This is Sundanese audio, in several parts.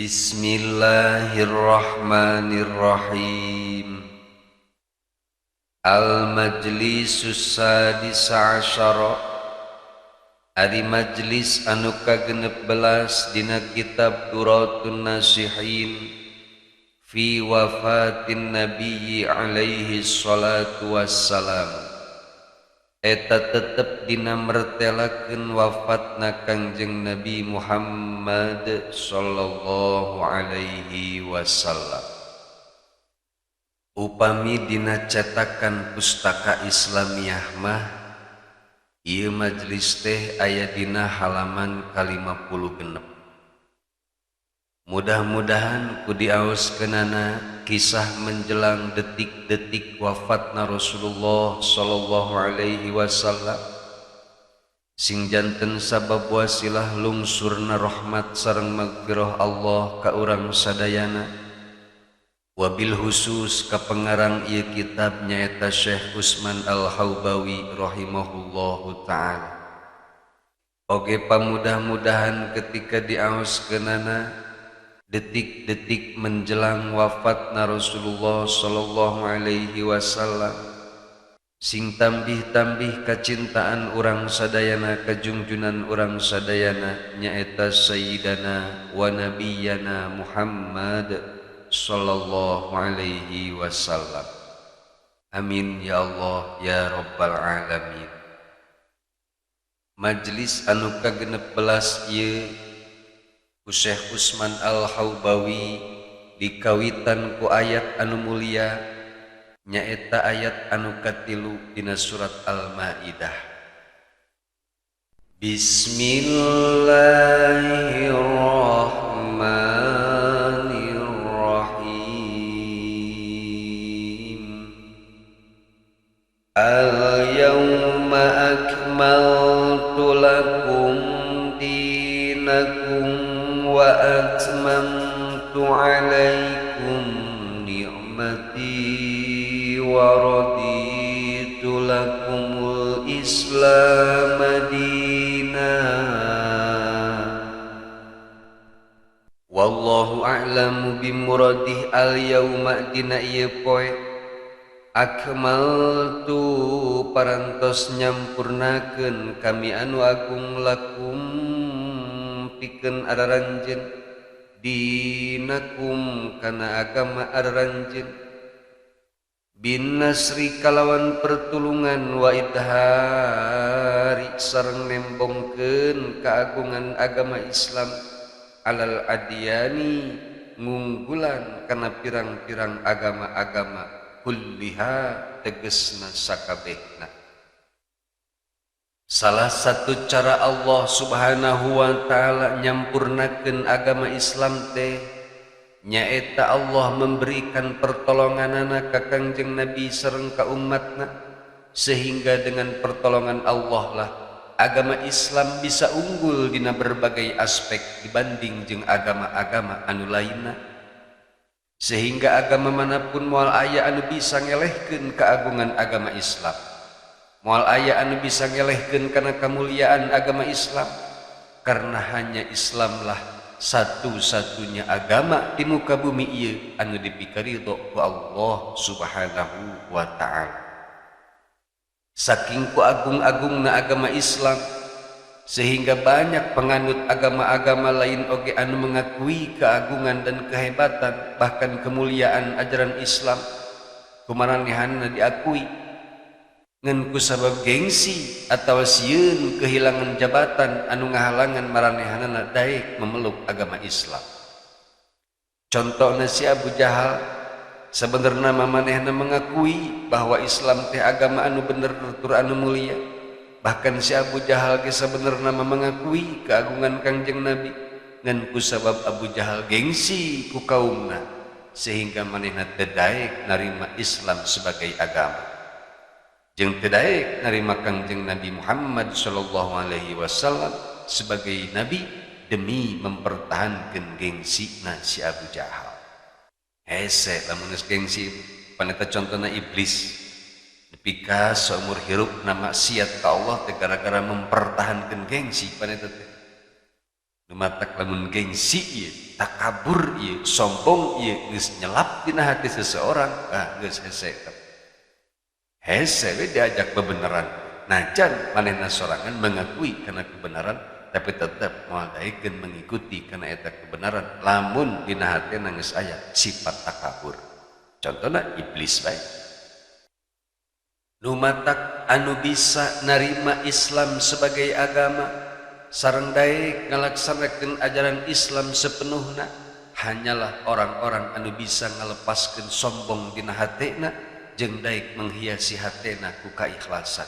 Bismillahirrahmanirrahim. Al-Majlisus Sadis Asyara, ari majlis anu ka-16 dina kitab Duratun Nasihin fi wafatin Nabiyyi alaihi salatu wassalam. Eta tetep dina mertelakeun wafatna Kangjeng Nabi Muhammad sallallahu alaihi wasallam. Upami dina cetakan Pustaka Islamiyah mah ieu majlis teh aya dina halaman ka-56. Mudah-mudahan ku diaoskeunana kisah menjelang detik-detik wafatna Rasulullah sallallahu alaihi wasallam sing janten sabab wasilah lungsurna rahmat sareng magfirah Allah ka urang sadayana. Wabil khusus ka pengarang ieu kitab nyaeta Syekh Usman Al-Haubawi rahimahullahu taala. Oge pamudah-mudahan ketika diaoskeunana detik-detik menjelang wafatna Rasulullah sallallahu alaihi wasallam sing tambih-tambih kacintaan urang sadayana kajungjunan urang sadayana nyaeta sayyidana wa nabiyana Muhammad sallallahu alaihi wasallam. Amin ya Allah ya rabbal alamin. Majlis anu ka-16 ieu ku Syekh Usman Al-Haubawi dikawitan ku ayat anu mulia nyaeta ayat anu katilu dina surat Al-Maidah. Bismillahirrahmanirrahim. Al-yawma akmaltu lakum dinakum wa atmamtu alaikum ni'mati wa raditu lakumul Islam dina. Wallahu a'lamu bimuradih. Al-yawma dina ieu poe akmaltu parantos nyampurnakeun kami anu agung lakum pikeun araranjeun dinakum kana agama araranjeun bin nasri kalawan pertulungan wa idhari sareng nembongkeun keagungan agama Islam alal adyani ngunggulan kana pirang-pirang agama-agama kulliha tegesna sakabehna. Salah satu cara Allah Subhanahu wa taala nyampurnakeun agama Islam teh nyaeta Allah memberikan pertolonganana ka Kangjeng Nabi sareng ka umatna, sehingga dengan pertolongan Allah lah agama Islam bisa unggul dina berbagai aspek dibanding jeung agama-agama anu lainna, sehingga agama manapun moal aya anu bisa ngelehkeun keagungan agama Islam, moal aya anu bisa ngelehkeun kana kemuliaan agama Islam, karena hanya Islamlah satu-satunya agama di muka bumi ieu anu dipikaridho ku Allah Subhanahu wa taala. Saking ku agung-agungna agama Islam sehingga banyak penganut agama-agama lain oge anu mengakui keagungan dan kehebatan bahkan kemuliaan ajaran Islam, kumaranehanna diakui ngan ku sabab gengsi atawa sieun kehilangan jabatan anu ngahalangan maranehanana daek memeluk agama Islam. Contohna si Abu Jahal, sebenarnya manehna mengakui bahwa Islam teh agama anu bener tur anu mulia. Bahkan si Abu Jahal ge sebenarnya mengakui keagungan Kangjeng Nabi, ngan ku sabab Abu Jahal gengsi ku kaumna sehingga manehna teu daek narima Islam sebagai agama, jeung teu daek narima Kangjeng Nabi Muhammad sallallahu alaihi wasallam sebagai nabi demi mempertahankan gengsina si Abu Jahal. Hese lamun geus gengsi paneta contohna iblis nepi ka saumur hirup na maksiat ka Allah teh gara-gara mempertahankan gengsi paneta teh. Nu matak lamun gengsi ieu, takabur ieu, sombong ieu geus nyelap dina hati seseorang, ah geus hese. Hese we diajak bebeneran. Najan manehna sorangan mengakui kana kebenaran, tapi tetep moal daekeun mengikuti kana eta kebenaran lamun dina hatena geus aya sifat takabur. Contohna iblis bae. Nu matak anu bisa narima Islam sebagai agama sareng daek ngalaksanakeun ajaran Islam sepenuhna hanyalah orang-orang anu bisa ngalepaskeun sombong dina hatena jeung daek menghiasi hatena ku kaikhlasan.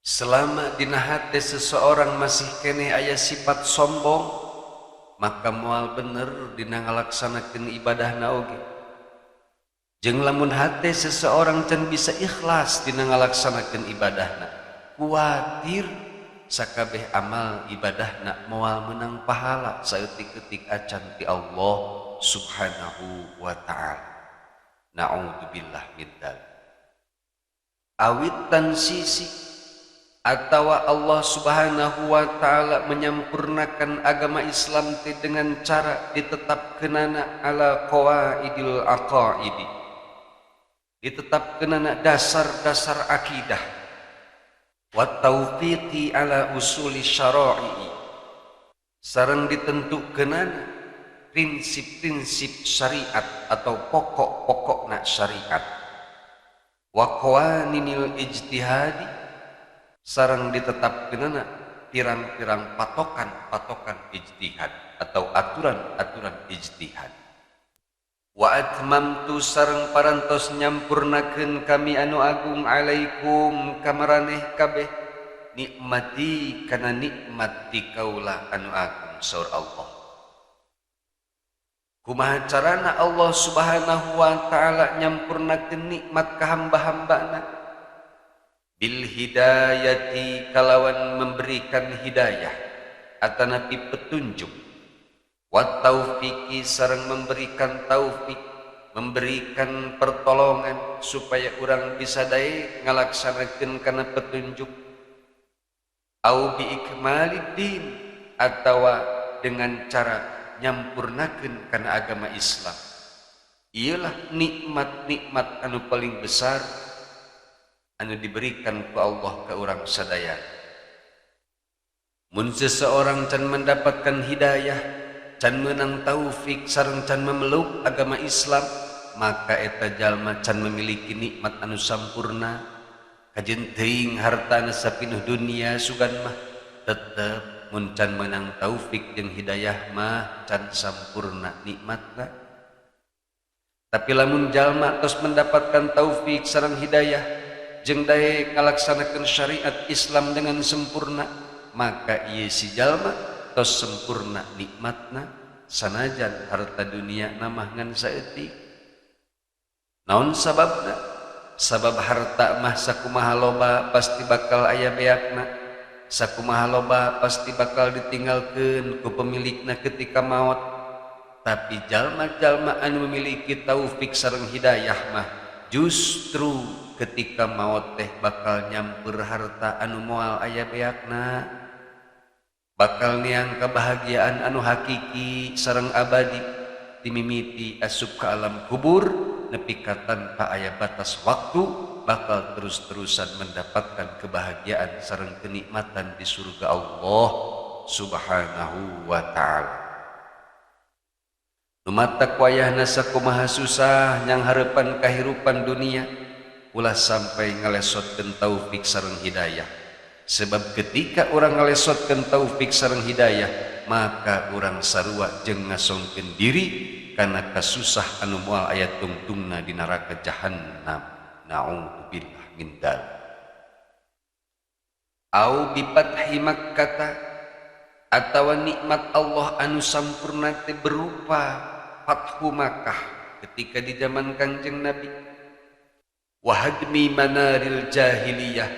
Selama dina hate seseorang masih keneh aya sifat sombong, maka moal bener dina ngalaksanakeun ibadahna oge. Jeung lamun hate seseorang can bisa ikhlas dina ngalaksanakeun ibadahna, kuatir sakabeh amal ibadahna moal menang pahala saeutik-eutik acan ti Allah Subhanahu wa ta'ala. Na'udzubillah min dzalik. Awitan sisi atawa Allah Subhanahu wa ta'ala menyampurnakan agama Islam teh dengan cara ditetapkeunana ala qawaidil aqaidi, ditetapkeunana dasar-dasar akidah, wa taufiqi ala usuli syara'i, sareng ditentukeunana prinsip-prinsip syariat atau pokok-pokokna syariat, wa qawaninil ijtihadi, sareng ditetapkeunana pirang-pirang patokan-patokan ijtihad atau aturan-aturan ijtihad. Wa atmamtu sareng parantos nyampurnakeun kami anu agung alaikum kamaraneh kabeh nikmati kana nikmat ti kaula anu agung saur Allah. Kumaha carana Allah Subhanahu wa ta'ala nyampurnakeun nikmat ka hamba-hambana? Bil hidayati kalawan memberikan hidayah atanapi petunjuk, wa taufiki sareng memberikan taufik, memberikan pertolongan supaya urang bisa daek ngalaksanakeun kana petunjuk, au bi ikmaliddin atawa dengan cara nyampurnakeun kana agama Islam. Iyalah nikmat-nikmat anu paling besar anu diberikan ku Allah ke urang sadaya. Mun seseorang can mendapatkan hidayah, can menang taufik sareng can memeluk agama Islam, maka eta jalma can memiliki nikmat anu sampurna. Kajen teuing hartana sapinuh dunia sugan mah tetep mun can menang taufik jeung hidayah mah can sampurna nikmatna. Tapi lamun jalma tos mendapatkan taufik sareng hidayah jeung daek ngalaksanakeun syariat Islam dengan sempurna, maka ieu si jalma tos sempurna nikmatna sanajan harta dunia namah ngan saeutik. Naon sababna? Sabab harta mah sakumaha loba pasti bakal aya beakna, sakumaha loba pasti bakal ditinggalkeun ku pemilikna ketika maot. Tapi jalma-jalma anu memiliki taufik sareng hidayah mah justru ketika maot teh bakal nyampur harta anu moal aya beakna, bakal niang kebahagiaan anu hakiki sareng abadi dimimiti asup ke alam kubur nepi ka tanpa aya batas waktu bakal terus-terusan mendapatkan kebahagiaan sareng kenikmatan di surga Allah Subhanahu wa ta'ala. Nu matak wayahna sakumaha susah nyang hareupan kahirupan dunia, ulah sampai ngalesotkeun taufik sareng hidayah. Sebab ketika orang ngalesotkeun taufik sareng hidayah, maka orang sarua jeung ngasongkeun diri kana kasusah anu moal aya tungtungna di neraka jahannam. Na'udzubillah min dzalik. Au bi fathi Makkah atawa nikmat Allah anu sampurna teh berupa Fathu Makkah ketika di zaman Kangjeng Nabi, wa hadmi manaril jahiliyah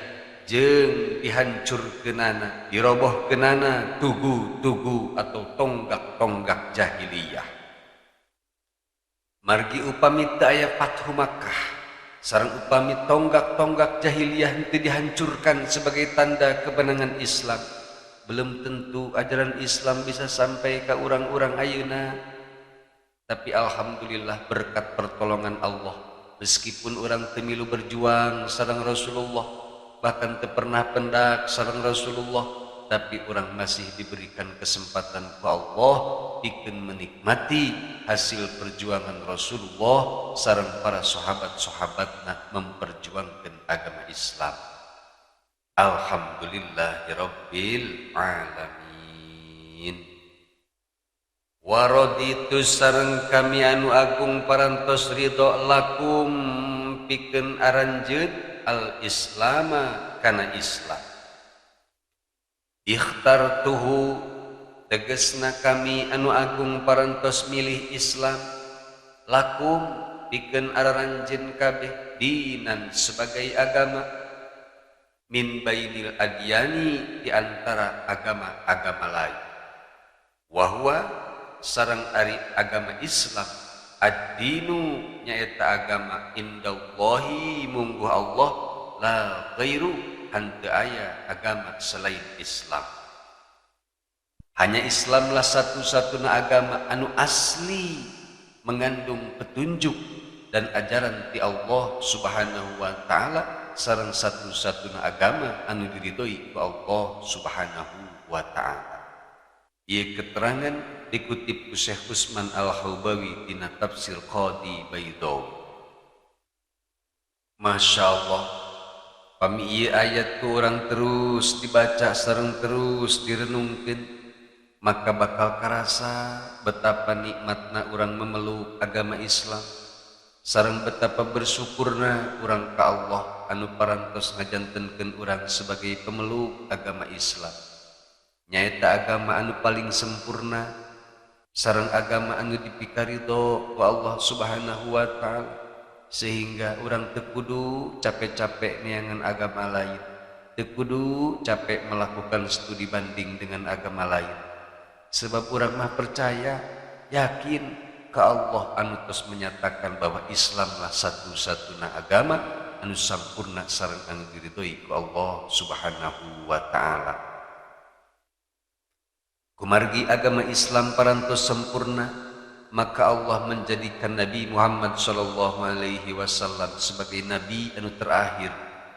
jeung dihancurkeunana, dirobohkeunana tugu-tugu atau tonggak-tonggak jahiliyah. Margi upami teu aya Fathu Makkah sareng upami tonggak-tonggak jahiliyah teu dihancurkan sebagai tanda kemenangan Islam, Belum tentu ajaran Islam bisa sampai ke orang-orang ayeuna. Tapi alhamdulillah berkat pertolongan Allah, meskipun urang teu milu berjuang sareng Rasulullah, bahkan teu pernah pendak sareng Rasulullah, tapi urang masih diberikan kesempatan ku Allah pikeun menikmati hasil perjuangan Rasulullah sareng para sahabat-sahabatna memperjuangkan agama Islam. Alhamdulillahirabbil alamin. Waraditu sareng kami anu agung parantos ridho lakum pikeun aranjeun al islama kana Islam. Ikhtartuhu tegesna kami anu agung parantos milih Islam lakum pikeun aranjeun kabeh dinan sebagai agama min bainil adyani di antara agama-agama lain. Wahwa sareng ari agama Islam ad-dinu nyaeta agama indallahi mungguh Allah la ghairu henteu aya agama selain Islam. Hanya Islamlah satu-satunya agama anu asli mengandung petunjuk dan ajaran ti Allah Subhanahu wa taala sareng satu-satunya agama anu diridhoi ku Allah Subhanahu wa taala. Ieu keterangan dikutip ku Syekh Usman Al-Haubawi dina tafsir Qadi Baidawi. Masya Allah, pami ieu ayat ku urang terus dibaca sareng terus direnungkeun, maka bakal karasa betapa nikmatna urang memeluk agama Islam sareng betapa bersyukurna urang ka Allah anu parantos ngajantenkeun urang sebagai pemeluk agama Islam. Nyaeta agama anu paling sempurna sareng agama anu dipikaridho ku Allah Subhanahu wa taala, sehingga urang teu kudu capek-capek neangan agama lain, teu kudu capek melakukan studi banding dengan agama lain. Sebab urang mah percaya, yakin ke Allah anu tos menyatakan bahwa Islamlah satu-satunya agama anu sampurna sareng anu diridhoi ku Allah Subhanahu wa taala. Kumargi agama Islam parantos sempurna, maka Allah menjadikan Nabi Muhammad sallallahu alaihi wasallam sebagai nabi anu terakhir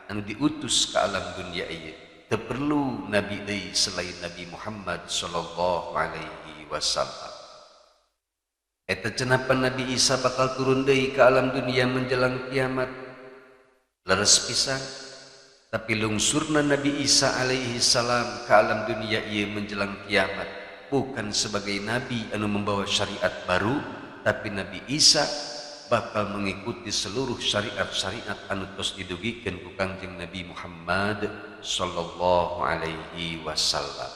anu diutus ke alam dunia ieu. Teu perlu nabi deui selain Nabi Muhammad sallallahu alaihi wasallam. Eta cenah Nabi Isa bakal turun deui ke alam dunia menjelang kiamat. Leres pisan, tapi lungsurna Nabi Isa alaihi salam ke alam dunia ieu menjelang kiamat bukan sebagai nabi anu membawa syariat baru, tapi Nabi Isa bakal mengikuti seluruh syariat-syariat anu tos didugikeun ku Kangjeng Nabi Muhammad sallallahu alaihi wasallam.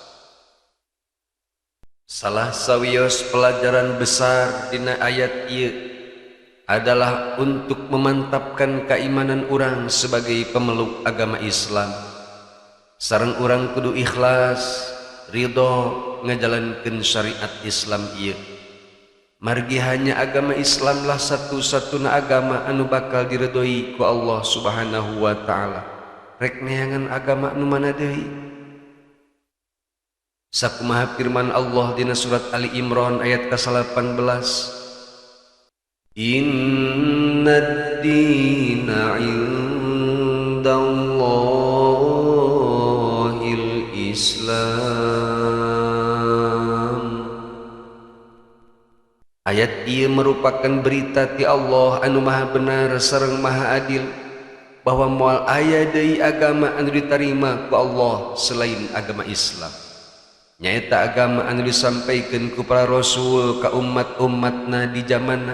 Salah sawios pelajaran besar dina ayat ieu adalah untuk memantapkan keimanan urang sebagai pemeluk agama Islam. Sareng urang kudu ikhlas, ridho ngajalankeun syariat Islam ieu. Margi hanya agama Islamlah satu-satunya agama anu bakal diridhoi ku Allah Subhanahu wa taala. Rek neangan agama anu mana deui? Sakumaha firman Allah dina surat Ali Imran ayat ke-18. Inna dina indallahil Islam. Ayat ieu merupakan berita ti Allah anu maha benar sareng maha adil bahwa moal aya deui agama anu ditarima ku Allah selain agama Islam. Nyaeta agama anu disampaikeun ku para rasul ka umat-umatna di zamanna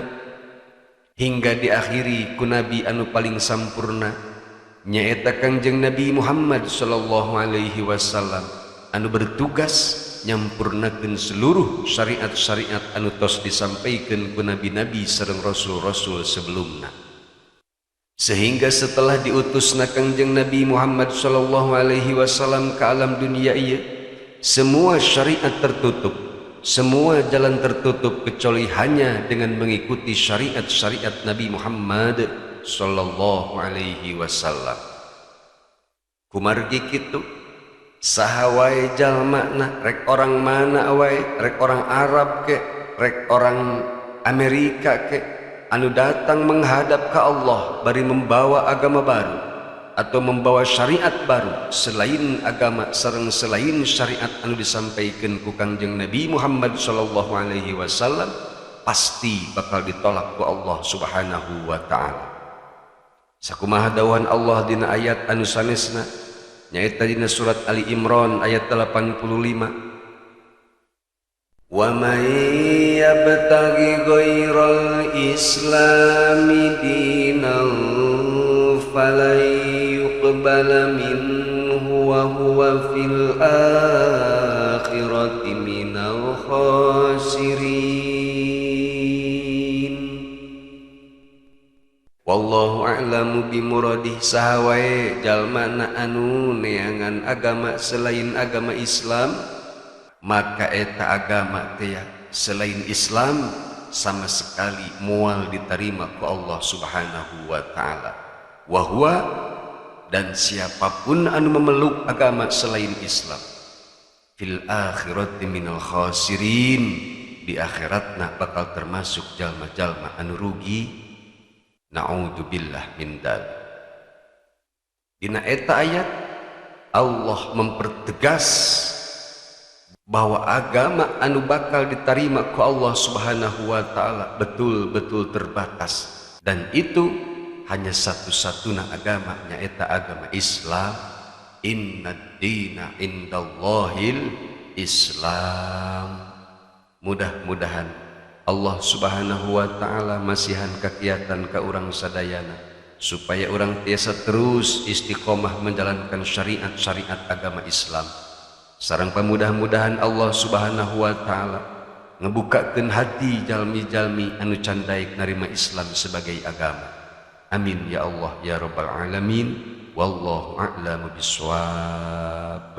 hingga diakhiri ku nabi anu paling sampurna nyaeta Kangjeng Nabi Muhammad sallallahu alaihi wasallam anu bertugas nyampurnakeun seluruh syariat-syariat anu tos disampaikeun ku nabi-nabi sareng rasul-rasul sebelumna. Sehingga setelah diutusna Kangjeng Nabi Muhammad sallallahu alaihi wasallam ke alam dunia ieu, semua syariat tertutup, semua jalan tertutup kecuali hanya dengan mengikuti syariat-syariat Nabi Muhammad sallallahu alaihi wasallam. Kumargi kitu, Saha wae jalmana, rek orang mana wae, rek orang Arab ke, rek orang Amerika ke, anu datang menghadap ke Allah bari membawa agama baru atau membawa syariat baru selain agama sareng selain syariat anu disampaikan ku Kangjeng Nabi Muhammad sallallahu alaihi wasallam, pasti bakal ditolak ku Allah Subhanahu wa taala. Sakumaha dawuhan Allah dina ayat anu sanesna, nyaeta dina surat Ali Imran ayat 85. Wa may yabtaghi ghairal islami dinan falan yuqbala minhu wa huwa fil akhirati minal khasirin. Wallahu a'lamu bimuradih. Saha wae jalmana anu neangan agama selain agama Islam, maka eta agama teh selain Islam sama sekali moal diterima ku Allah Subhanahu wa taala. Wa huwa, dan siapapun anu memeluk agama selain Islam, fil akhirati minal khasirin, di akhiratna bakal termasuk jalma-jalma anu rugi. Na'udzubillah min dzalik. Dina eta ayat Allah mempertegas bahwa agama anu bakal diterima ku Allah Subhanahu wa taala betul-betul terbatas, dan itu hanya satu-satunya agama, nyaeta agama Islam. Innad dina indallahil Islam. Mudah-mudahan Allah Subhanahu wa taala masihan kakiatan ka urang sadayana supaya urang tiasa terus istiqomah menjalankan syariat-syariat agama Islam. Sareng pamudah-mudahan Allah Subhanahu wa taala ngebukakeun hati jalmi-jalmi anu can daek narima Islam sebagai agama. Amin ya Allah ya rabbal alamin. Wallahu a'lamu bissawab.